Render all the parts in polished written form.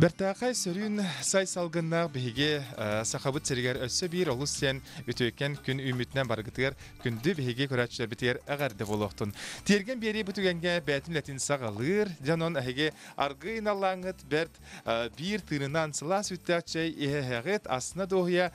Бэртээхэй сөрүүн сай салгыннаах биһиги Сахабыт сиригэр өссө биир олус сиэн үтүөкэн күн үүммүтүнэн барыгытыгар күндү биһиги көрөөччүлэрбитигэр эҕэрдэ буолуохтун. Тиэргэн биэрии бу түгэҥҥэ бэйэтин үлэтин саҕалыыр. Дьонон эһиги аргыый наллааҥҥыт бэрт биир тыынынан сылаас үүттээх чэй иһэһэҕит астына дуоһуйа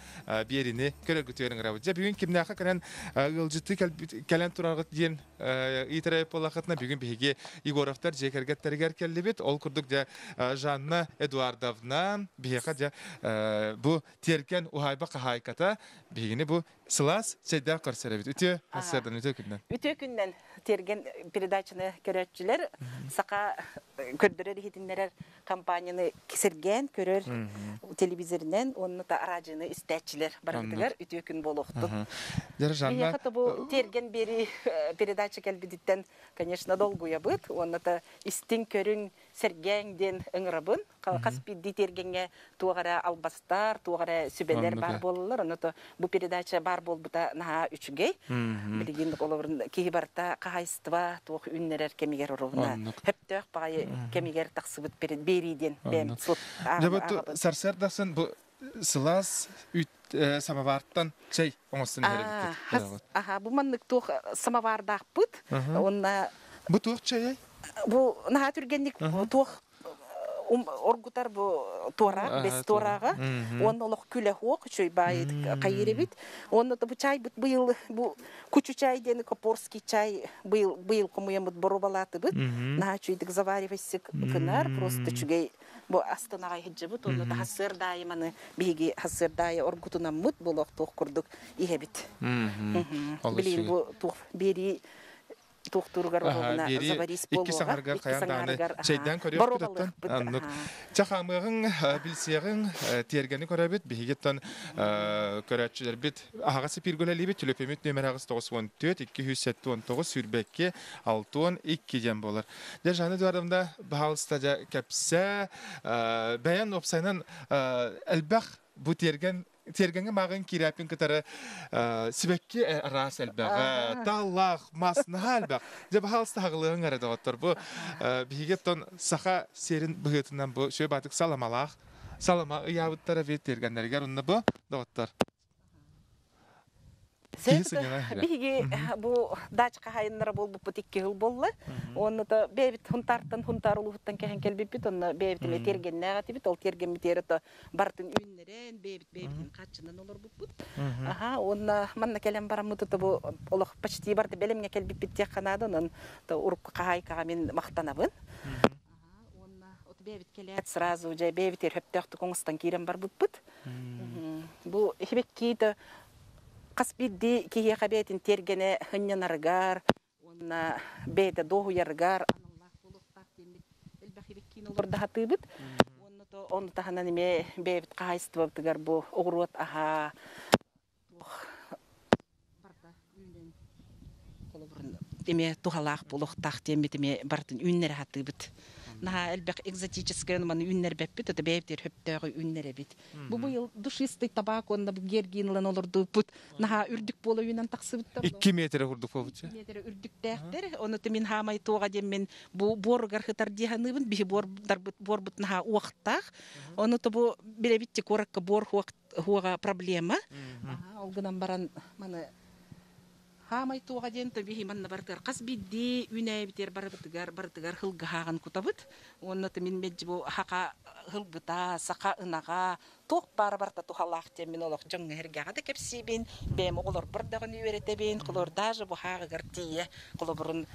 биэриини көрөргүтүгэр ыҥырабыт. Дьэ бүгүн кимнээхэ кэлэн ыалдьыттыы кэлэн тураргыт диэн ыйытар буоллаххытына бүгүн биһиги Егоровтар дьиэ кэргэттэригэр кэллибит. Ол курдук дьэ Жанна Эдуардовна биһиэхэ дьэ бу тиэргэн уһаайба хаһаайката биһигини бу сылаас чэйдээх көрсөр эбит. Үтүө сарсыардан үтүө күннэн. Үтүө күннэн тиэргэн передачаны көрөөччүлэр саха көрдөрөр иһитиннэрэр компанияны сэргээн көрөр телевизоринэн уонна та араадьыйаны истээччилэр барытыгар үтүө күн буолуохтун. Жанна бу тиэргэн биэри передача кэлбититтэн, конечно, долгуйабыт уонна та истиҥ көрүҥ сэргээҥ диэн ыҥырабын. Хас биирдии тиэргэҥҥэ туох эрэ албастар, туох эрэ сүбэлэр баар буолаллар. Ону то бу передача баар буолбута наһаа үчүгэй. Билигин олорун киһи барыта хаһайыстыба туох үүннэрэр кэмигэр оруобуна хөптөөх баҕайы кэмигэр тахсыбыт биэрии диэн бэйэм суот ааҕабын. Сарсыардасын бу сылаас үүт самовартан чэй оҥостон иһэр эбиккит. Аха, бу маннык туох самовардаахпыт. Уонна Бу туох чэйэй? Бу наһаа түргэнник туох оргутар бу туораах, бэс туорааҕа. Уонна олох күлэ хуох, үчүгэй баайы хайыыр эбит. Уонна бу чайбыт быйыл бу кучу чай диэн копорский чай быйыл быйыл хомуйаммыт боруобалаатыбыт. Наһаа үчүгэйдик заваривайсык кынар, просто үчүгэй бу астынаҕай сылдьыбыт. Уонна хассыардаайы маны биһиги хассыардаайы оргутунаммыт буолуохтуох курдук иһэбит. Билигин бу туох биэрии туохтууругар оруобуна заварис икки саҥаргар хайаан даҕаны чэйдээн көрүөхпүт оттон оннук чэ хаамыаҕыҥ билсиэҕиҥ тиэргэни көрөбүт биһигиттэн көрөөччүлэрбит аһаҕас эпииргэ үлэлиибит төлөпүөммүт нүөмэрэ 894 279 22 62 диэн буолар дьэ Жанна Эдуардовна баһаалыста дьэ кэпсээ бэйэн уопсайынан элбэх бу тиэргэн Тиэргэҥҥэ мааҕын киирээппин кытары сибэкки араас элбэҕэ, тааллаах, мас наһаа элбэх. Дьэ, баһаалыста хаҕылыаҕыҥ эрэ доҕоттор. Бу биһиги оттон саха сиэрин быһыытынан бу сүө баатык саламалаах салама ыйаабыттара эбит тиэргэннэригэр онно бу доҕоттор. Киһи сынньана иһэрэ. Биһиги бу дача хаһаайыннара буолбуппут 2 жыл буолла. Уонна то бэйэбит Хунтаартан Хунтаар улууһуттан кэһэн кэлбиппит. Онно бэйэбит эмиэ тиэргэннээх этибит. Ол тиэргэммитигэр то барытын үүннэрэн, бэйэбит бэйэбитин хааччынан олорбуппут. Аха, уонна манна кэлэн бараммыт бу олох почти барыта бэлэмҥэ кэлбиппит диэххэ наада. Онон то урукку хаһаайкаҕа мин махтанабын. Уонна от бэйэбит кэлээт сразу дьэ бэйэбитигэр сөптөөхтүк оҥостон киирэн барбыппыт. Бу хибеккиитэ хас биирдии киһиэхэ бэйэтин тиэргэнэ ынньанарыгар уонна бэйэтэ дуоһуйарыгар аналлаах буолуохтаах диэммит элбэх хибеккиини олордо сатыыбыт. Уонна то ону таһынан эмиэ бэйэбит хаһаайыстыбабытыгар бу оҕуруот аһа туох барыта үүнэн холобурун эмиэ туһалаах буолуохтаах диэммит эмиэ барытын үүннэрэ сатыыбыт. Наһаа элбэх экзотическай маны үүннэрбэппит, это бэйэбитигэр сөптөөҕү үүннэрэбит. Бу быйыл душистый табак уонна бу гергин ылан олордубуппут. Наһаа үрдүк буола үүнэн тахсыбыттар. 2 метрэ курдук буолбут. Метрэ үрдүктээхтэр. Ону мин хаамай туоҕа диэммин бу буоругар хытар дии саныыбын. Биһи буордарбыт буорбут наһаа уохтаах. Ону то бу билэбит куоракка буор хуоҕа проблема. Ол гынан баран маны хаамай туоҕа диэн биһи манна барытыгар хас биирдии үүнээйбитигэр барыбытыгар барытыгар хылгыһааҕын кутабыт. Уонна мин меджи бу хака хылгыта, саха ынаҕа, туох баара барыта туһалаах диэн мин олох дьоҥҥо эргэҕэ да кэпсиибин, бэйэм оҕолорбор даҕаны үөрэтэбин, холобур даже бу хааҕыгар тиийэ холобурун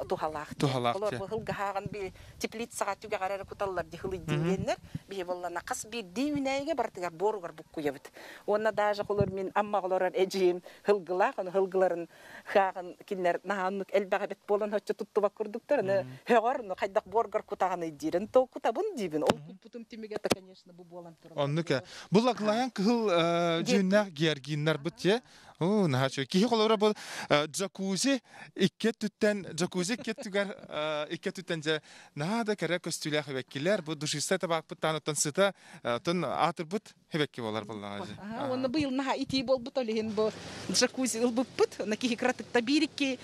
туһалаах Туһалаах Холобур бу хылгыһааҕын би теплицаҕа түгэҕэр эрэ куталлар дии хылыйдыын диэннэр биһи буоллана хас биирдии үүнээйигэ барытыгар буоругар буккуйабыт. Уонна даже холор мин Амма олорор эдьиийим хылгылаах, ону хылгыларын хааҕын кинилэр наһаа оннук элбэх эбит буолан оччо туттубат курдуктар, аны һөҕөр, ну хайдах буоргар кутаҕыный диирин, то кутабын диибин, ол куппутум түмүгэ это, конечно, бу буолан турар. Оннук ээ. Бу лаглайан кыһыл дьүһүннээх георгиннарбыт дьэ. Оо, наһаа үчүгэй. Киһи холобура бу джакузи икки өттүттэн джакузи икки өттүгэр икки өттүттэн дьэ наһаа да кэрэ көстүүлээх эбэккилэр. Бу душистая табаакпыт таан оттон сыта оттон аатырбыт. хебекки болар буллаҕа. Уонна быйыл наһаа итии буолбут, ол иһин бу джакузи ылбыппыт. Онно киһи кыратыкта биир-икки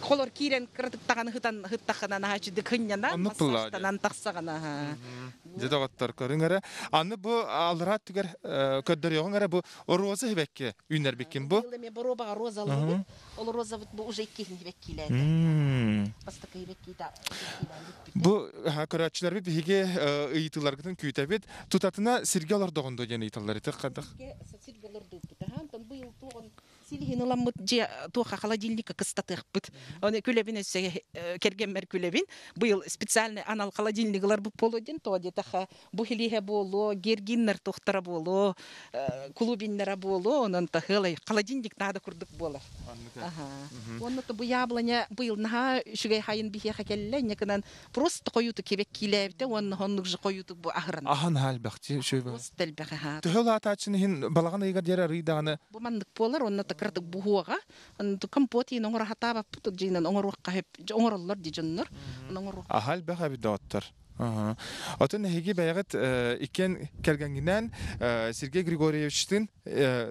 холор киирэн кыратыктаҕаны хытан хыттаххына наһаа үчүгдүк хынньанан, массажтанан тахсаҕына. Дьэ доҕоттор, көрүҥ эрэ. Аны бу аллараа өттүгэр көрдөрүөҕүҥ эрэ бу роза хибекки үүннэрбиккин бу. Быйыл эмиэ боруобаҕа розалыыбыт. Ол розабыт бу уже иккиһин хибеккиилээтэ. Бастакы хибеккиитэ Бу көрөөччүлэрбит биһиги ыйытыыларгытын күүтэбит. Тутатына сиргэ олордоҕун дуо диэн ыйыталлар ити хайдах? Сиргэ олордууппут. Онтон быйыл туоҕун силиһин ыламмыт дьиэ туоха холодильникка кыстатыахпыт. Оны күлэбин өссө кэргэммэр күлэбин. Быйыл специальный анал холодильник ыларбыт буолуо диэн тоҕо диэтэххэ бу хилииһэ буолуо, гергиннэр туохтара буолуо, клубиннара буолуо, онон таһыалай холодильник наада курдук буолар. Уонна бу яблоня быйыл наһаа үчүгэй хайын биһиэхэ кэллэ, инньэ гынан просто хойууту кебек киилээбитэ уонна оннук же хойуутук бу аһыран. Аһан элбэхти үчүгэй. Просто элбэх аһаа. Төһө улаатааччыны иһин балаҕан ыйыгар диэри арыйдаҕына Бу маннык буолар, уонна кыратык буһуоҕа. Компот иин оҥоро хатаабаппыт, дьиҥинэн оҥоруохха оҥороллор ди дьоннор. Аха элбэх эбит доҕоттор. Отон эһиги бэйэҕит иккиэн кэргэҥҥинээн Сергей Григорьевичтыын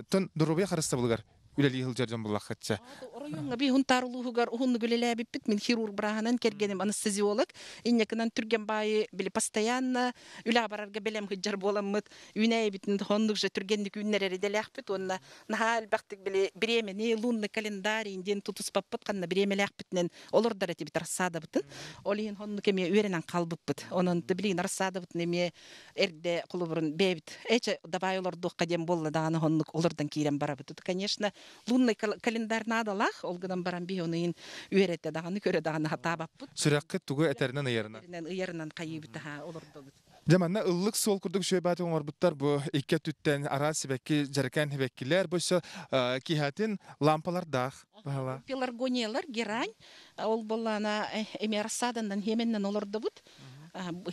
тон доруобуйа харыстабылыгар үлэлии сылдьар дьон буллаххытча. Оройуоҥҥа би Хунтаар улууһугар уһуннук үлэлээбиппит. Мин хирург бырааһынан, кэргэним анестезиолог. Инньэкинэн түргэн баайы били постоянно үлэ барарга бэлэм сылдьар буоламмыт, үүнээйибитин оннук же түргэнник үүннэрэр идэлээхпит уонна наһаа элбэхтик били бириэмэни лунный календарь диэн тутуспаппыт, ханна бириэмэлээхпитинэн олордор этибит рассадабытын. Ол иһин оннук эмиэ үөрэнэн хаалбыппыт. Онон билигин рассадабытын эмиэ эрдэ холобурун бэйэбит эче давай олордуохха диэн буолла даҕаны оннук олордон киирэн барабыт. Конечно, лунный календарь наадалаах, ол гынан баран биһи ону иһин үөрэтэ даҕаны, көрө даҕаны хатаабаппыт. Сүрэххит тугу этэринэн ыйарынан. Ыйарынан хайыыбыт аха олордобут. Дьэ манна ыллык суол курдук үчүгэй бааты оҥорбуттар бу икки өттүттэн араас сибэкки дьэрэкээн сибэккилэр бу өссө киһэтин лампалардаах баһала. Пеларгониялар герань ол буоллаана эми рассаданнан хеменнен олордубут.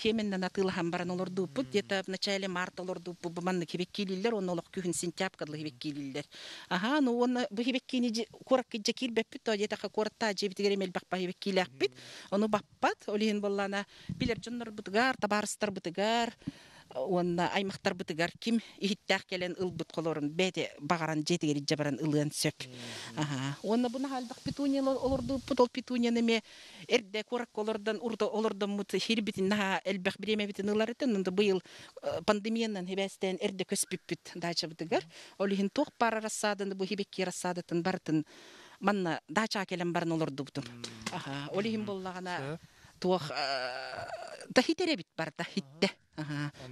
Хеменнен атыылаһан баран олордууппут. Где-то в начале марта олордууппут. Бу маннык хибеккиилиллэр, онно олох күһүн сентябрь хибеккиилиллэр. Аха, ну уонна бу хибеккиини куоракка дьэ киирбэппит, то диэтэххэ куораттаа дьиэбитигэр эмэлбэх ба хибеккиилээхпит. Ону баппат, ол иһин буоллаана билэр дьоннорбутугар, табаарыстарбытыгар уонна аймахтарбытыгар ким иһиттээх кэлэн ылбыт холорун бэйэтэ баҕаран дьиэтигэр илдьэ баран ылыан сөп. Уонна бу наһаа элбэх петуния олордубуппут, ол петунияны эмиэ эрдэ куоракка олордон урут олордоммут хирбитин наһаа элбэх бириэмэбитин ылар этэ. Онон быйыл пандемиянан хибээстээн эрдэ көспүппүт даачабытыгар. Ол иһин туох баар рассаданы бу хибекки рассадатын барытын манна даачаҕа кэлэн баран олордубутум. Ол иһин буоллаҕына туох да хитэр эбит барда хиттэ.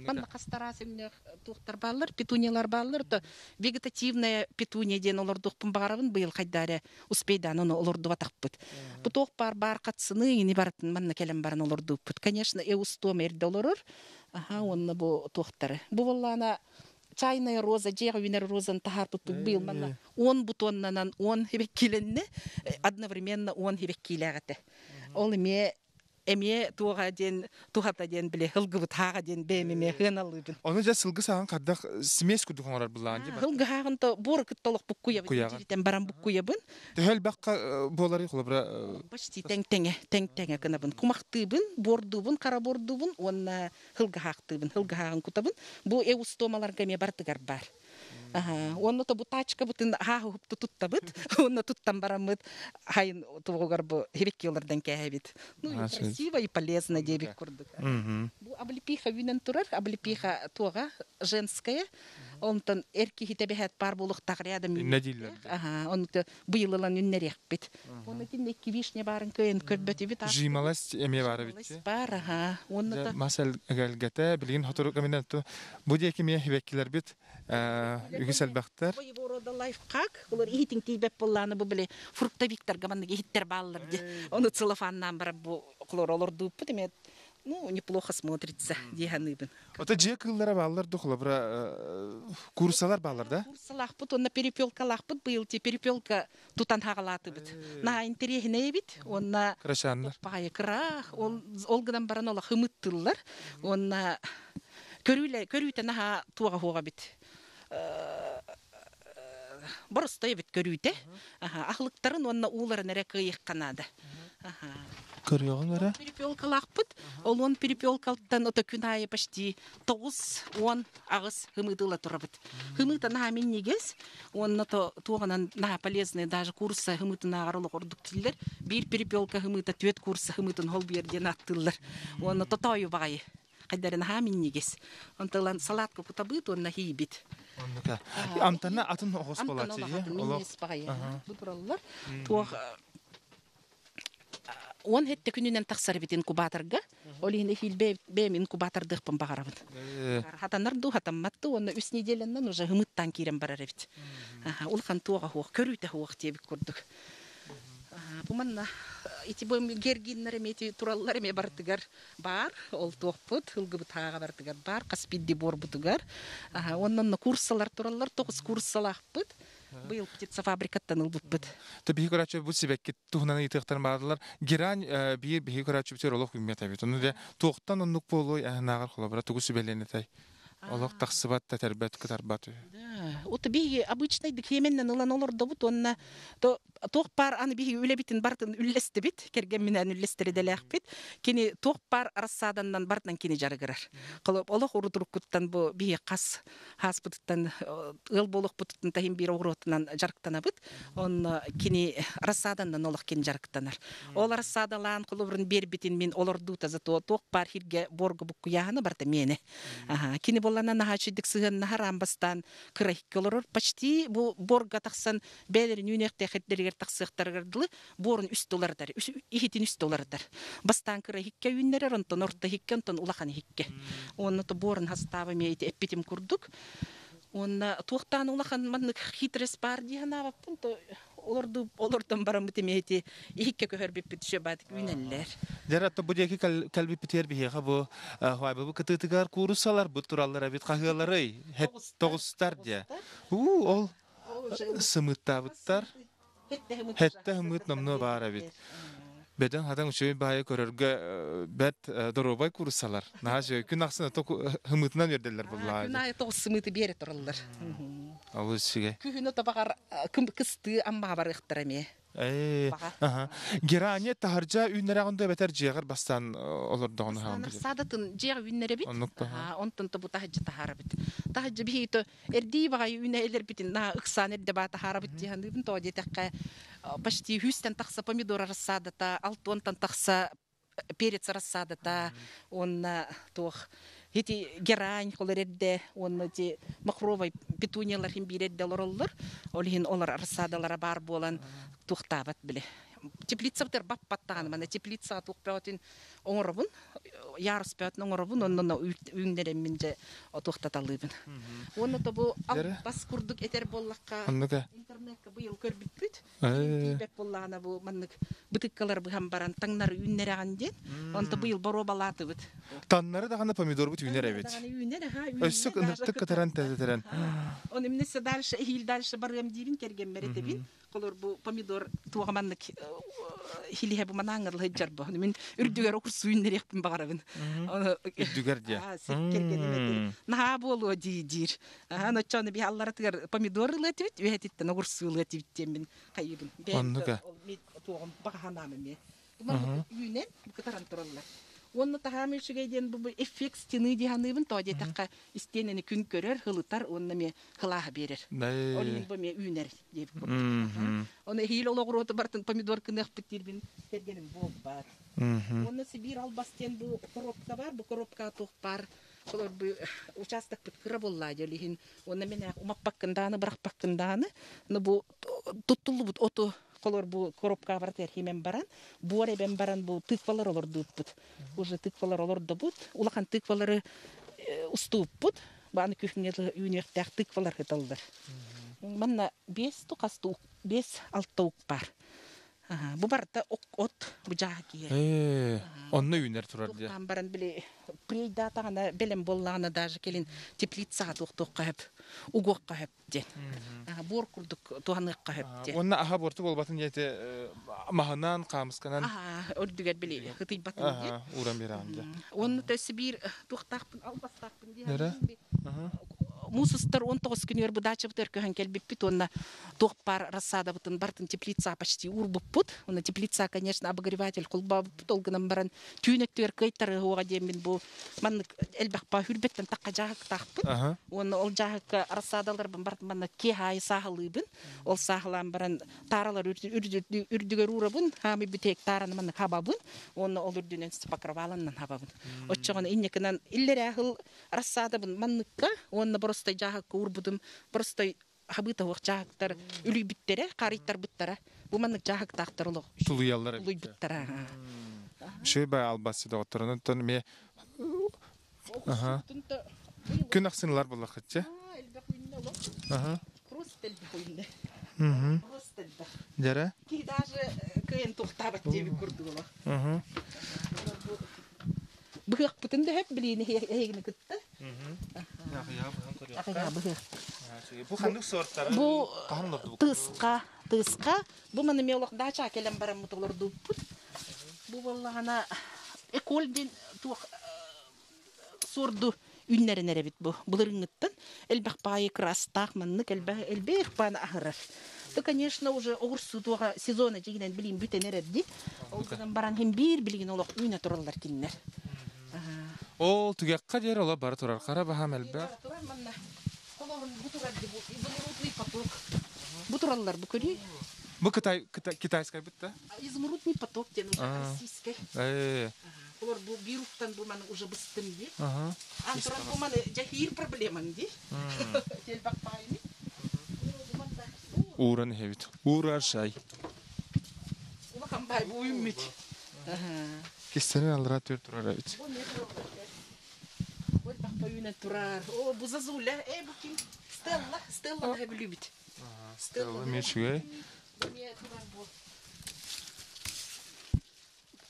Манна хастара өҥнөөх туохтар бааллар, петуниялар бааллар, то вегетативная петуния диэн олордуохпун баҕарабын, быйыл хайда эрэ успейдаан ону олордубатахпыт. Бу туох баар баар хатсыны ини барытын манна кэлэн баран олордууппут. Конечно, эустом эрдэ олорор. Аха, уонна бу туохтары. Бу буоллаана чайная роза, дьиэҕэ үүнэр розаны таһаарбыппыт быйыл манна 10 бутоннанан 10 хибеккиилэннэ, одновременно 10 хибеккиилээх этэ. Ол эмиэ эмиэ туоҕа диэн туһата диэн били һылгыбыт хааҕа диэн бэйэм эмиэ хыаналыыбын. Ону дьэ сылгы сааҕын хардах смесь курдук оҥорор былаан дии. Һылгы хааҕын то буора кытта олох буккуйабын. Дьиритэн баран буккуйабын. Төһө элбэххэ буоларый холобура? Почти тэҥ-тэҥэ, тэҥ-тэҥэ гынабын. Кумахтыыбын, буордуубун, хара буордуубун уонна һылгыһаахтыыбын, һылгыһааҕын кутабын. Бу эустомаларга эмиэ барытыгар баар. Уонна то бу тачкабытын хааһыһыпту туттабыт. Уонна туттан бараммыт хайын тугугар бу хириккиолардан кээһэбит. Ну, и красиво, и полезно диэбит курдук. Бу облепиха үүнэн турар. Облепиха туоҕа женская. Онтон эр киһи тэбэһэт паар буолуохтаах рядом. Иннэ дииллэр. Аха, ону быйыл ылан үннэриэхпит. Уонна итиннэ икки вишня баарын кыайан көрбөтүбүт. Жималость эмиэ баар эбит. Баар, аха. Уонна мас элгэтэ билигин сотору кэминэн бу диэки эмиэ хибеккилэрбит үгүс элбэхтэр. Боевого рода лайфхак. Олор иһитин тиийбэт буоллааны бу били фруктовиктарга маннык иһиттэр бааллар ди. Ону целлофаннаан баран бу холор олордууппут эмиэ ну неплохо смотрится дии саныыбын. Ото дьиэ кыыллара бааллар ду холобура курсалар бааллар да? Курсалаахпыт уонна перепелкалаахпыт быйыл ти перепелка тутан хаҕалаатыбыт. Наһаа интэриэһинэй эбит. Уонна Крашаннар. Паайы кыра, ол ол гынан баран ола хымыттыллар. Уонна көрүүлэ көрүүтэ наһаа туоҕа хуоҕа бит. Боростой эбит көрүүтэ. Аха, ахлыктарын уонна ууларын эрэ кыайыахха наада. Аха. Көрүөҕүҥ эрэ. Перепелкалаахпыт. Ол он перепелкалтан ото күн аайы почти 98 хымыытыла турабыт. Хымыыта наһаа минньигэс, уонна то туоҕунан наһаа полезный, даже курса хымыытынааҕар олох ордук дииллэр. Биир перепелка хымыыта түөрт курса хымыытын холбуйар диэн ааттыыллар. Уонна тотоойу баҕайы. Хайдары наһаа минньигэс. Онтон салатка кутабыт уонна хийбит. Оннука. Амтана атын оҕус Амтан буолааччы олох атын олох. минньигэс баҕайы. Бу тураллар. Туох 17 күнүнэн тахсар эбит инкубаторга. Ол иһин эһиил бэйэм инкубатордыахпын баҕарабын. Хатанар дуу, хатаммат дуу, уонна үс неделянан уже хымыттаан киирэн барар эбит. Улахан туоҕа суох, көрүүтэ суох диэбит курдук. Бу манна ити бу гергиннэр эмиэ ити тураллар эмиэ барытыгар баар. Ол туохпут, ылгыбыт ааҕа барытыгар баар, хас биирдии буорбутугар. Уонна онно курсалар тураллар, 9 курсалаахпыт. Быйыл птицефабрикаттан ылбыппыт. То биһи көрөөччү бу сибэкки туһунан ыйытыахтарын баардылар. Герань биир биһи көрөөччүбүтүгэр олох үүммэт эбит. Ону дэ туохтан оннук буолуой аһынааҕар холобура тугу сүбэлиэн этэй? Олох тахсыбат, тэтэрбэт, кытарбат. Да, вот биһиги обычный хиэменнэн ылан олордобут уонна то туох паар аны биһиги үлэбитин барытын үллэстибит, кэргэмминээн үллэстэридэлээхпит. Кини туох паар рассаданнан барытынан кини дьарыгырар. Холоб олох урутуруккуттан бу биһи хас хааспытыттан ыал буолуохпутуттан таһин биир оҕуруотунан дьарыктанабыт. Онно кини рассаданнан олох кини дьарыктанар. Ол рассадалаан холобурун биэрбитин мин олордуута зато туох баар хиргэ буорга буккуйааһына барыта миэнэ. Кини буоллана наһаа үчүгдүк сыһыаннаһар аан бастаан кыра иһиккэ олорор. Почти бу буорга тахсан бэйэлэрин үүнүөхтээх тахсыахтарыгар дылы буорун үс уларытар, иһитин үс уларытар. Бастаан кыра иһиккэ үүннэрэр, онтон орто иһиккэ, онтон улахан иһиккэ. Уонна то буорун хастааба эмиэ ити эппитим курдук. Уонна туохтаан улахан маннык хитрость баар дии санаабаппын, то олорду олордон бараммыт эмиэ ити иһиккэ көһөрбүппүт шөбаатык үүнэллэр. Дьэр атта бу диэки кэлбиппитигэр биһиэхэ бу хуайбабы кытыытыгар кууруссалар бу тураллар эбит хаһыаларый тоҕустар диэ. Уу ол сымыттаабыттар. Хэттэ хымыт номнуо баар эбит. Бөдөҥ хатаҥ үчүгэй баайы көрөргө бэрт доруобай кууруссалар. Наһаа үчүгэй. Күн ахсын ото хымыытынан үөрдэллэр буллаҕа. Күн аайы тоҕус сымыыты биэрэ тураллар. Олус үчүгэй. Күһүн ото баҕар кыстыы аммаҕа барыахтара эмиэ. Герания таһырдьа үүннэрэҕин да эбэтэр дьиэҕэр бастаан олордоҕуна хаалбыт. Саадатын дьиэҕэ үүннэрэбит. Онтон бу таһырдьа таһаарабыт. Таһырдьа биһиги Эрдии баҕайы үүнээйилэрбитин наһаа ыксаан эрдэ баа таһаарабыт дии саныыбын. Тоҕо диэтэххэ, почти 100-тэн тахса помидор рассадата, 60-тан тахса перец рассадата уонна туох ити герань холор эрдэ уонна ити махровай петуниялар иһин биир эрдэ олороллор. Ол иһин олор рассадалара баар буолан туохтаабат бile. Теплицабытыгар баппаттаҕына мана теплицаҕа туох бөҕөтүн оҥоробун ярус бөҕөтүн оҥоробун онно үүннэрэммин дьэ отуохтаталыыбын. Уонна то бу бас курдук этэр буоллахха интернетка быйыл көрбүппүт. Тиийбэт буоллаҕына бу маннык бытыккалар быһан баран таҥнары үүннэрэҕин диэн. Онто быйыл боруобалаатыбыт. Таннары даҕаны помидорбут үүнэр эбит. Үүнэр, аха, Өссө ыныктык кытаран тэтэтэрэн. Он именно дальше эһиил дальше барыам диибин кэргэммэр этэбин. Холор бу помидор туоҕа маннык хилиһэ бу манааңар сылдьар бу. Мин үрдүгэр окурсу үүннэриэхпин баҕарабын. Үрдүгэр диэ. Кэргэним этэр. Наһаа буолуо дии диир. Аха, ноччону би алларатыгар помидор ылыатыбыт, үөһэтиттэн огурсу ылыатыбыт диэммин хайыбын. Оннука. Туоҕум баҕаһанаам эмиэ. Маннык үүнэн кытаран тураллар. Уонна таһаам үчүгэй диэн бу эффект стены дии саныыбын, тоҕо диэтэххэ истиэнэни күн көрөр, һылытар уонна эмиэ кылааһа биэрэр. Ол иһин бу эмиэ үүнэр диэбит курдук. Оны эһиил олоҕуруоту бартын помидор кыныахпыт диирбин кэргэним буолбат. Уонна Сибиир албас диэн бу коробка бар, бу коробка туох бар. Олор бу участокпыт кыра буоллаа дьол иһин. Уонна мен умаппаккын дааны, бырахпаккын дааны. Но бу туттуллубут оту холор бу коробка барытыгар химен баран, буор эбэн баран бу тыквалар олордууппут. Уже тыквалар олордубут. Улахан тыквалары устууппут. Бааны күһүҥҥэ үүнүөхтээх тыквалар ыталлар. Манна биэс тукас биэс алта ук бар. Бу барыта от бу дьааһы киһи. Онно үүнэр турар дии. Туохтаан баран били прейдатаҕына бэлэм буоллаҕына даже келин теплицаҕа туохтуохха сөп, угуохха сөп диэн. Буор курдук туһаныахха сөп диэн. Уонна аһа буорту буолбатын диэти маһынан, хаамысканан. Үрдүгэр били ытыйбатын диэн. Ууран биэрэҕин дии. Уонна төссө биир туохтаахпын, албастаахпын дии. Муус устар 19 күнүгэр бу даачабытыгар көһөн кэлбиппит уонна туох баар рассадабытын бартын теплица почти уурбуппут. Уонна теплица, конечно, обогреватель холбообуппут, ол гынан баран түүн өттүгэр кыайтарыһуоҕа диэммин бу маннык элбэх па хүрбэттэн тахха дьааһыктаахпыт. Уонна ол дьааһыкка рассадаларбын бартын манна киэһэ аайы сааһылыыбын. Ол сааһылаан баран тааралар үрдүгэр уурабын, хаамый бүтэйик таараны маннык хабабын, уонна ол үрдүнэн покрываланнан хабабын. Оччоҕуна инньэкинэн иллэрээ сыл рассадабын манныкка уонна боростой дьааһыкка уурбутум, боростой хабыыта суох дьааһыктар үлүйбүттэрэ, харыйтарбыттара. Бу маннык дьааһыктаахтар олох тулуйаллар тулуйбуттара. Үчүгэй бай албасы доҕотторунан тон эмиэ күн ахсын ылар буоллаххытчы. Элбэх үүннэ олох. Просто элбэх үүннэ. Просто элбэх. Дьэрэ? Киһи даже кыайан туохтаабат диэбит курдук олох. Быһыахпытын да хөп билиини эһигини кытта. Аҕыйаа быһыах. Бу ханнык сорттары? Бу тыска, тыска. Бу маны мелох дача кэлэн бараммыт олордуппут. Бу буоллаҕына эколь диэн туох суорду үүннэрэн эрэбит бу былырыҥҥыттан элбэх паайы кырастаах маннык элбэх элбэх пааны аһарар. То, конечно, уже оҕурсу туоха сезона дьигинэн билин бүтэн эрэр ди. Ол гынан баран хим биир билигин олох үүнэ тураллар кинилэр. Ол түгэххэ диэри ола бара турар хара баһаам элбэх. Турар манна. Холобун бу турар ди бу изумрудный поток. Бу тураллар бу көрүү. Бу Кытай китайскай бытта? Изумрудный поток диэн уже российский. Олор бу биир уктан бу маны уже быстым ди. Антуран бу маны жахир проблемаң ди. Телбак паайми. Ууран иһэбит. Уурар шай. Улахан бай бу үммүт. Кистенин аллара түр турар эбит. Ой, бахпа турар. О, бу зазуля. Э, бу ким? Стелла. Стелла да билибит. Стелла мечүгэй.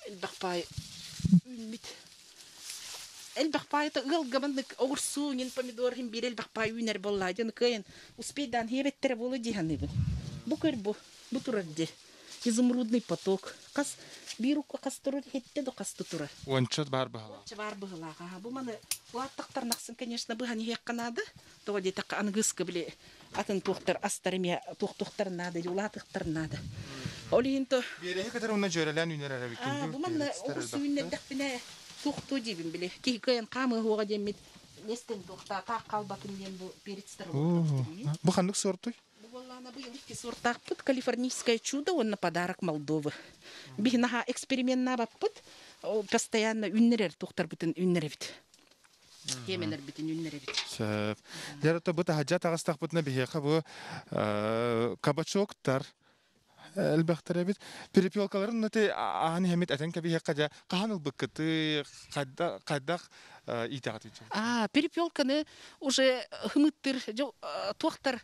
Элбэх паай үүммүт. Элбэх паайта ыалга маннык оҕурсуу нин помидор хин биир элбэх паай үүнэр буоллаа дьон кыайан успейдаан хиэбэттэрэ буолу дии саныыбын. Бу көр бу, бу турар ди. Изумрудный поток. Хас биир укка хас турар хетте до хас турар. Уонча баар быһалаах. Уонча баар быһалаах. Аха, бу маны улааттахтар нахсын, конечно, быһан иһиэххэ наада. Тоҕо диэтэххэ аныгыска били атын туохтар астар эмиэ туохтуохтар наада или улаатыахтар наада. Ол иһин то Биэрэһи кытары уонна дьүөрэлээн үүнэр эрэ бу манна оҕурсу үүннэрдэхпинэ туохтуу диибин били киһи кыайан хаамыа диэммит нестен туохтаа таах хаалбатын диэн бу перецтер Бу ханнык сортуй? Бу буоллаана быйыл икки сортаахпыт Калифорнийское чудо уонна подарок Молдовы. Биһи наһаа эксперименнаабаппыт, постоянно үннэрэр туохтарбытын үннэрэбит. Тиэмэлэрбитин үннэрэбит. Сөп. Дьэ, бу таһырдьа таҕыстахпытына биһиэхэ бу кабачоктар элбэхтэр эбит. Перепелкаларын ити аан иһэмит этэн кэбиһиэххэ дьэ хаһан ылбыккыты хайдах иитэҕит А, перепелканы уже хымыттыр, туохтар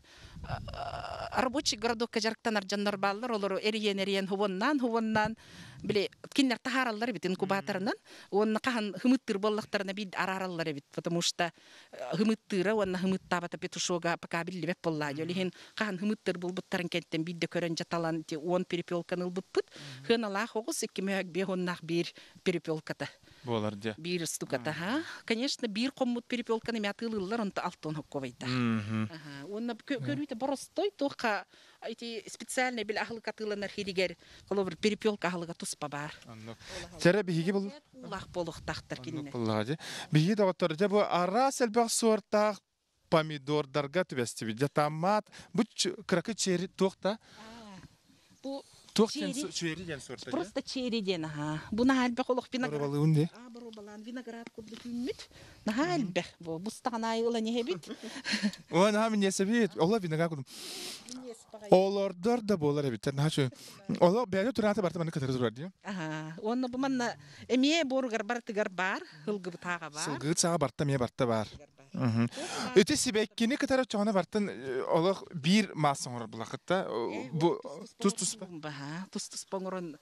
рабочий городокка дьарыктанар дьоннор бааллар, олору эрийэн-эрийэн хубоннаан били кинилэр таһаараллар эбит инкубаторынан, уонна хаһан хымыттыр буоллахтарына биир араараллар эбит, потому что хымыттыыра уонна хымыттаабата петушога пока биллибэт буоллаа. Ол иһин хаһан хымыттыр булбуттарын кэнтэн биирдэ көрөн дьаталан 10 перепелканы ылбыппыт. Хыаналаах оҕус икки мөһөк биэ уоннаах биир перепелката. Буолар дьэ. Биир штуката, ха. Конечно, биир хоммут перепелканы мятылыллар, онто алтон хокковайда. Уонна көрүүтэ боростой туохха ити специальный бил аһылык атыыланар хиригер холобур перепелка аһылыга туспа бар. Чэрэ биһиги бұл Уулаах буолуохтаахтар кинилэр. Буллаҕа Биһиги доҕоттор дьэ бу араас элбэх суортаах помидордарга түбэстибит. Дьэ томат бу кыракы черри туох та Бу туох диэн черри диэн суорта. Просто черри диэн аха. Бу наһаа элбэх олох виноград. Боробалыын ди. А боробалаан виноград курдук үүммүт. Наһаа элбэх. Бу бустаҕын аайы ылан иһэбит. О, наһаа минньиэсэбит. Ола виноград курдук. Олордор да буолар эбиттэр. Наһаа чү. Оло бэйэ тураата барта манны кытары турар дии. Аха. Уонна бу манна эмиэ буоругар барытыгар бар, ылгыбытааҕа бар. Сылгыыт саҕа барта эмиэ барта бар. Ити сибэккини кытары чоҕуна бартан олох биир маас оҥорор булахытта. Бу тус-туспа. Баха, тус-туспа оҥорон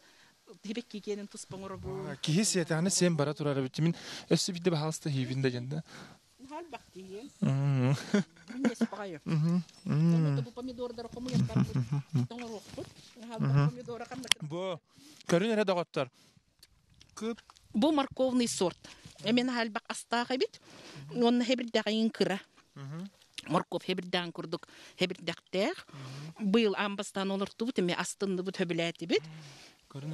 тибекки киэнин туспа оҥоробун. Киһи сиэтэҕинэ сиэн бара турар эбит. Мин өссө биирдэ баһаалыста хийбин да дьэннэ. Халбах тиийэн. Минньиэс баҕайы. Онно бу помидордары хомуйан барбыт. Тоҥоруохпут. Халбах помидора ханна Бу көрүн эрэ доҕоттор. Кып Бу морковный сорт. Эмен халбах астаах эбит. Уонна хэбирдэҕин кыра. Моркуоп хэбирдээн курдук хэбирдэхтээх. Быйыл аан бастаан олортубут, эмиэ астынныбыт, хөбүлээтибит.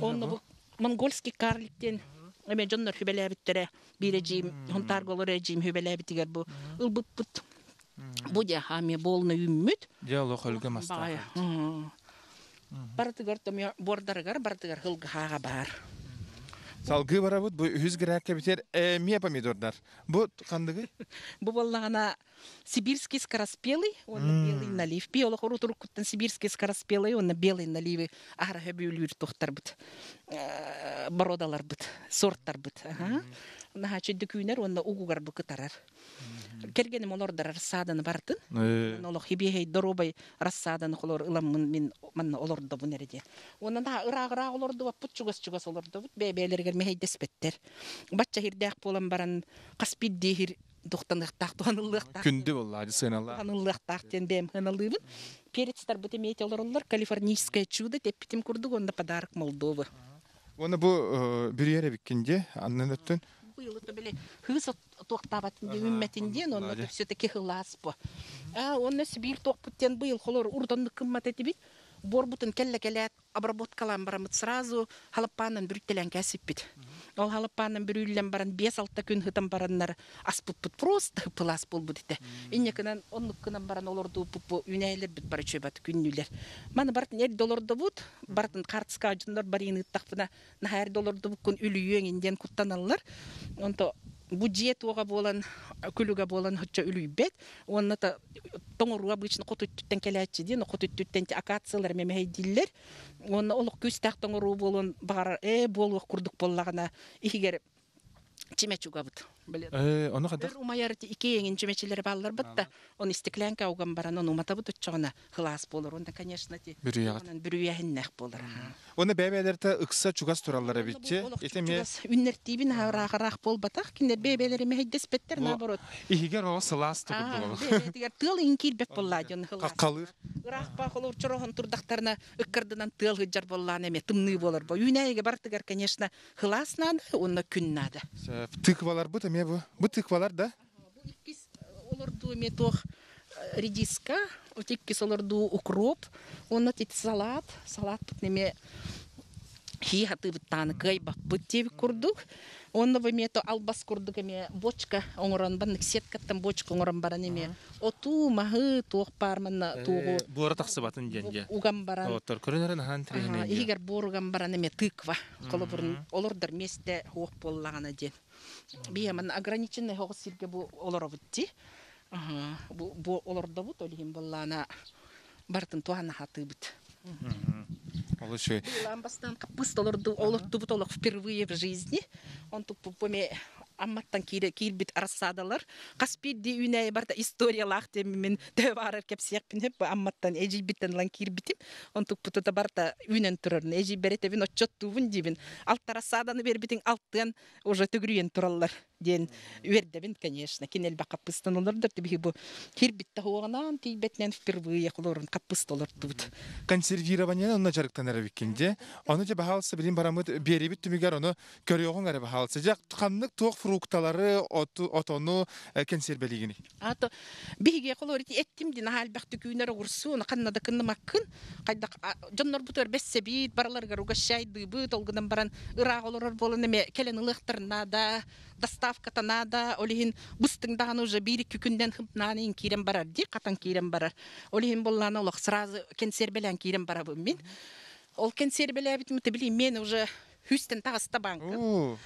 Онно бу монгольский карлик диэн эмиэ дьоннор хүбэлээбиттэрэ. Биир эдьиим, Хонтаарга олорор эдьиим хүбэлээбитигэр бу ылбыппыт. Бу дьэ эмиэ буолна үүммүт. Дьэ олох өлгө мастаах. Барытыгар томьо буордарыгар барытыгар хылгыһааҕа баар. Салгыы барабыт бу үһүс грээккэ битэр эмиэ помидордар. Бу ханныгый? Бу буоллаҕына сибирский скороспелый уонна белый налив. Би олох урутуруккуттан сибирский скороспелый уонна белый наливы аһара хөбүлүүр тухтарбыт, бородаларбыт, сорттарбыт. Наһаа чөйдөкүүнэр уонна угугар бу кытарар. Кэргэним олордор рассаданы бартын. Олох хибиэһэй доруобай рассаданы холор ыламмын мин манна олордобун эрэ диэн. Уонна наһаа ыраах-ыраах олордубаппыт, чугас-чугас олордобут. Бэйэ-бэйэлэригэр мэһэйдэспэттэр. Бачча иһирдээх буолан баран хас биирдии иһир духтаныахтаах, туһаныллыахтаах. Күндү буолла, сыаналаах. Туһаныллыахтаах диэн бэйэм сыаналыыбын. Перецтарбыт эмиэ олороллор. Калифорнийское чудо тэппитим курдук уонна подарок Молдовы. Уонна бу бүрүйэр эбиккин дии, аннын өттүн. Быйыл били хыыс туохтаабатын диэн үүммэтин диэн онно все-таки хылаас бу. Онно Сибиир туохпут диэн быйыл холор урутаннык кыммат этибит. Буорбутун кэллэ кэлээт обработкалаан бараммыт сразу халаппаанан бүрүттэлээн кээсиппит. Ол халаппаанан бүрүүллэн баран 5-6 күн хытан бараннар аспыппыт просто пылаас буолбут этэ. Иннекынан оннуккунан баран олордууппут үүнээйилэрбит бары чөбөт күннүлэр. Маны барытын эрдэ олордобут, барытын хартыска дьоннор барыын ыыттахпына наһаа эрдэ олордубуккун үлүйүөҥ диэн куттаналлар. Онто бу дьиэ туоҕа буолан, күлүгэ буолан оччо үлүйбэт. Уонна тоҥоруу обычно хоту өттүттэн кэлээччи диэн, хоту өттүттэн акациялар эмэһэйдииллэр. Уонна олох күүстээх тоҥоруу буолуон баҕарар, ээ буолуох курдук буоллаҕына иһигэр чимэч угабыт. Ону Өр умайар икки эҥин чүмэчилэри бааллар да, он истеклянка уган баран ону уматабыт оччоҕуна хылаас буолар. Онно, конечно, ти бүрүйэһиннэх буолар. Уонна бэйэ-бэйэлэртэ ыкса чугас тураллар эбитчи. Ити эмиэ Үннэртиибин ыраах-ыраах буолбатах. Кинилэр бэйэ-бэйэлэри мэһэйдэспэттэр, наоборот. Иһигэр оҕо сылаас тугурдук. Бэйэтигэр тыал иҥ киирбэт буоллаа дьон хылаас. Хаххалыыр. Ыраах баа холуур чороһон турдахтарына ыккардынан тыал сылдьар буоллаан эмиэ тымныы буолар бо. Үүнээйигэ бартыгар, конечно, хылаас наада уонна күн наада. Тыкваларбыт эмиэ бу. Бу тыквалар да? Бу иккис олордуу эмиэ туох редиска, вот иккис олордуу укроп, уонна ити салат, салатпыт эмиэ хии хатыыбыттааны кыайбаппыт диэбит курдук. Уонна бу эмиэ то албас курдук эмиэ бочка оҥорон баннык сеткаттан бочка оҥорон баран эмиэ отуу, маһы, туох баар манна туоҕу Буора тахсыбатын диэн дьэ. Уган баран. Оттор көрөн эрэн аһаан тириһинэй. Иһигэр буор уган баран эмиэ тыква. Холобурун олордор миэстэ суох буоллаҕына диэн. Биһи манна ограниченный соҕус сиргэ бу олоробут дии. Бу, бу олордобут, ол иһин буоллаана барытын туһана хатыыбыт. Олус үчүгэй. Быылаан бастаан хаппыст олорду, олортубут олох впервые в жизни. Онтукпут эми Амматтан киирбит рассадалар. Хас биирдии үүнээйи барыта историялаах диэммин төһө баарар кэпсиэхпин сөп. Амматтан эдьиийбиттэн ылан киирбитим. Онтукпутута барыта үүнэн турар. Эдьиийбэр этэбин отчоттуубун диибин. Алта рассаданы биэрбитиҥ алтыан уже төгүрүйэн тураллар диэн үөрдэбин, конечно. Кини элбэх хаппыстан олордор. Биһи бу кирбит таһуоҕунаан тиийбэтинэн впервые холорун хаппыста олордубут. Консервированиенан онно дьарыктанар эбиккин дьэ. Ону дьэ баһаалыста билин бараммыт биэрибит түмүгэр ону көрүөҕүҥ эрэ баһаалыста. Дьэ ханнык туох фрукталары, отону консервелигиний? Ато биһиги холор ити эттим дин аһаа элбэхтик үүнэр оҕурсу, ону ханна да кыннымаккын. Хайдах дьоннорбутугар бэссэбиит, барыларыгар угощайдыыбыт, ол гынан баран ыраах олорор буолан эмэ кэлэн ылыахтарын наада, доставката наада, ол иһин быстыҥ даҕаны уже биир-икки күннэн хымнаан киирэн барар дии, хатан киирэн барар. Ол иһин буоллаана олох сразу кэнсиэрбэлээн киирэн барабын мин. Ол кэнсиэрбэлээбитим, ты билин мен уже Хүүстэн таҕыста бааҥкым.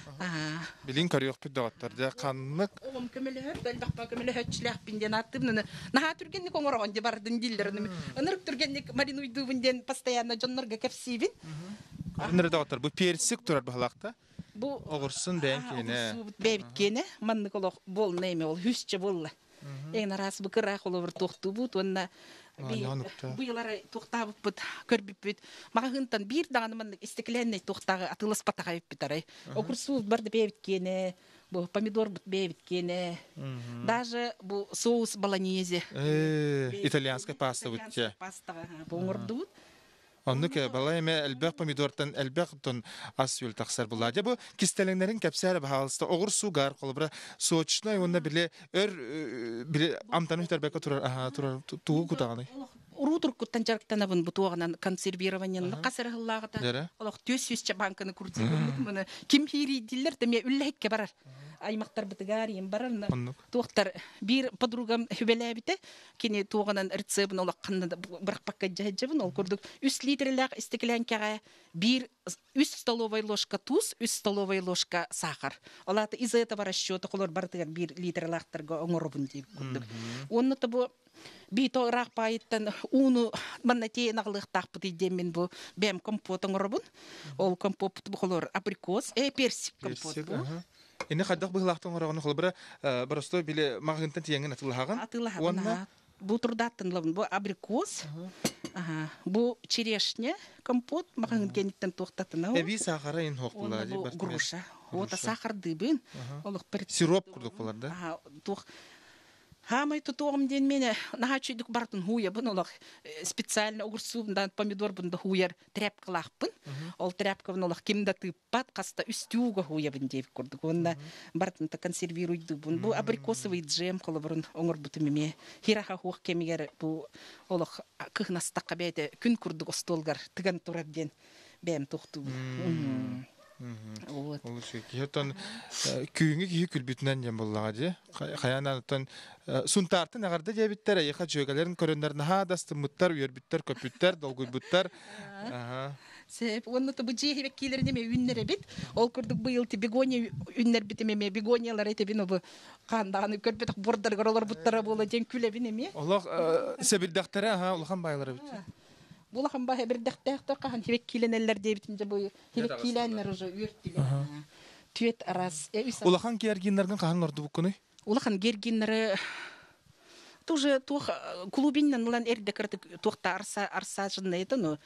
Билин көрүөхпүт доҕоттор дьэ ханнык Оҕом көмөлөһөр, элбэхпэ көмөлөһөөччүлээхпин диэн ааттыыбын. Наһаа түргэнник оҥороҕун дии бардын дииллэр. Ынырык түргэнник маринуйдуубун диэн постоянно дьоннорго кэпсиибин. Ынырык доҕоттор бу персик турар баһылаахта. Бу оҕурсун бэйэн киэнэ. Оҕурсуубут бэйэбит киэнэ. Маннык олох буолна эми ол хүүсчэ буолла. Эҥин араас бу кыраах холобур туохтуубут уонна быйылары туохтаабыппыт көрбүппүт маҕаһыынтан биир даҕаны маннык истэкилээннэй туохтааҕы атыыласпатаҕа эбиппит арай огурсуут барды бэйэбит киэнэ бу помидорбут бэйэбит киэнэ даже бу соус болоньезе итальянскай паста бут пастаҕа бу оҥордубут. Оннук балай эмэ элбэх помидортан элбэх тон ас-үөл тахсар була. Дьэ бу кистэлэҥнэрин кэпсээрэ баһаалыста оҕурсуугар холобура сочнай уонна били өр били амтаны сүтэрбэккэ турар аха турар тугу кутаҕыный? Уруу туркуттан дьарыктанабын бу туоҕунан консервированиены хас эрэ сыллааҕыта олох 400 банканы курдук муну ким хиирийдиллэр да эмиэ үллэһиккэ барар аймактарбытыгар иин барар туохтар биир подругам хүбэлээбитэ кини туоҕунан рецебин олохханна бырахпакка дьаһайдьабын ол курдук үс литрэлээх истэкилээҥкэҕэ биир үс столовая ложка туус үс столовая ложка сахар ол аата из этого расчета холор барытыгар биир литрэлээхтэргэ оҥоробун диир курдук уонна то бу биито ыраах баайыттан ууну манна тиэйэн аҕалыахтаахпытый диэммин бу бэйэм компот оҥоробун ол компоппут бу холор абрикос персик компот бу Ини хайдах быһылаахтан оҥороҕун холобура боростой били маҕаһыынтан тиийэҥҥин атыылаһаҕын атыылаһабын уонна бу турдааттан ылабын бу абрикос бу черешня компот маҕаһыын кэнниттэн туохтатына эбии саахара ин уонна бу груша уота сахардыыбын олох сироп курдук болар да туох Хаамай тутуоҕум диэн миэнэ наһаа үчүгдүк барытын хууйабын олох специально огурсуубун помидорбун да хууйар тряпкалаахпын. Ол тряпкабын олох ким да тыыппат, хаста үстүүгэ хууйабын диэбит курдук. Уонна барытын да консервируйдуубун. Бу абрикосовый джем холобурун оҥорбутум эмиэ. Хираха хуох кэмигэр бу олох кыһынастахха бэйэтэ күн курдук остуолгар тыган турар диэн бэйэм туохтуубун. Вот. Ол киһи оттон күүҥҥү киһи күлбүтүнэн диэн буоллаҕа дии. Хайаан оттон Сунтаартан эҕэрдэ диэбиттэр, эйиэхэ дьүөгэлэрин көрөннөр наһаа да астыммыттар, үөрбүттэр, көппүттэр, долгуйбуттар. Сеп, уонна бу дьиэ хибэккиилэрин эмиэ үүннэрэбит. Ол курдук быйыл ти бегония үүннэрбитим эмиэ бегониялары этэбин обу хаандаҕаны көрбөтөх бордарыгар олорбуттара буола диэн күлэбин эмиэ. Олох сэбирдэхтэрэ аха улахан байлар эбит. Бу улахан баһа бирдэхтээхтэр хаһан хибэккиилэнэллэр диэбитим дьэ бу хибэккиилээннэр уже үөртүлэр. Түөт арас. Улахан георгиннаргын хаһан олордубуккунуй? Улахан гергиннары тоже туох клубиннан ылан эрдэ кыратык туохта арса арсаажынна это но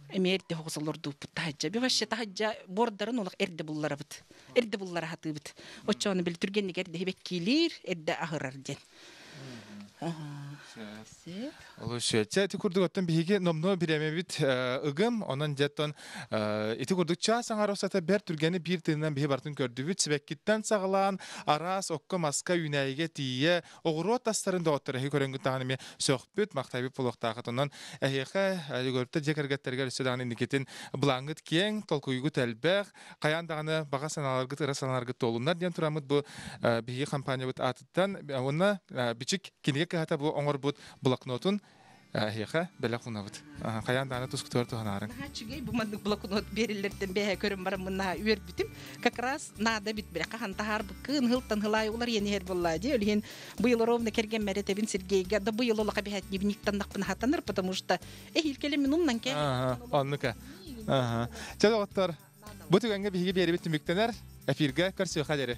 эми эрдэ хоҕус олордууппут таһаджа би вообще таһаджа бордарын олох эрдэ булларабыт эрдэ буллара хатыыбыт оччону били түргэнник эрдэ хибэккиилиир эрдэ аһырар диэн. Олус Чэ, ити курдук оттон биһиги номнуо бириэмэбит ыгым, онон дьэттон ити курдук чаас аҥар устата бэрт түргэни биир тыынынан биһи барытын көрдүбүт. Сибэккиттэн саҕалаан араас окко-маска үүнээйигэ тиийэ оҕуруот астарын доҕоттор эһи көрөнгүт даҕаны эмиэ сөхпүт, махтайбыт буолуохтаахыт. Онон эһиэхэ Егоровтар дьиэ кэргэттэригэр өссө даҕаны инникитин былааҥҥыт киэҥ, толкуйгут элбэх, хайаан даҕаны баҕа санааларгыт, ыра санааларгыт туолуннар диэн тураммыт бу биһиги компаниябыт аатыттан уонна Бичик кинигэ кыһата бу оҥорбут блокнотун эһиэхэ бэлэх уунабыт. Хайаан даҕаны тускутугар туһанаарыҥ. Наһаа үчүгэй бу маннык блокнот биэриллэртэн бэйэ көрөн бараммын наһаа үөрбүтүм. Как раз наада бит билэ хаһан таһаарбыккын хылтан хылаай улар иэн иһэр буоллаа дии. Ол иһин быйыл ровно кэргэммэр этэбин Сергейга да быйыл олоха биһэт дневниктаннахпын хатанар, потому что эһиил кэлэн мин умнан кэ. Оннука. Чэ доҕоттор, бу түгэҥҥэ биһиги биэрибит түмүктэнэр. Эфиргэ көрсүөхэ диэри.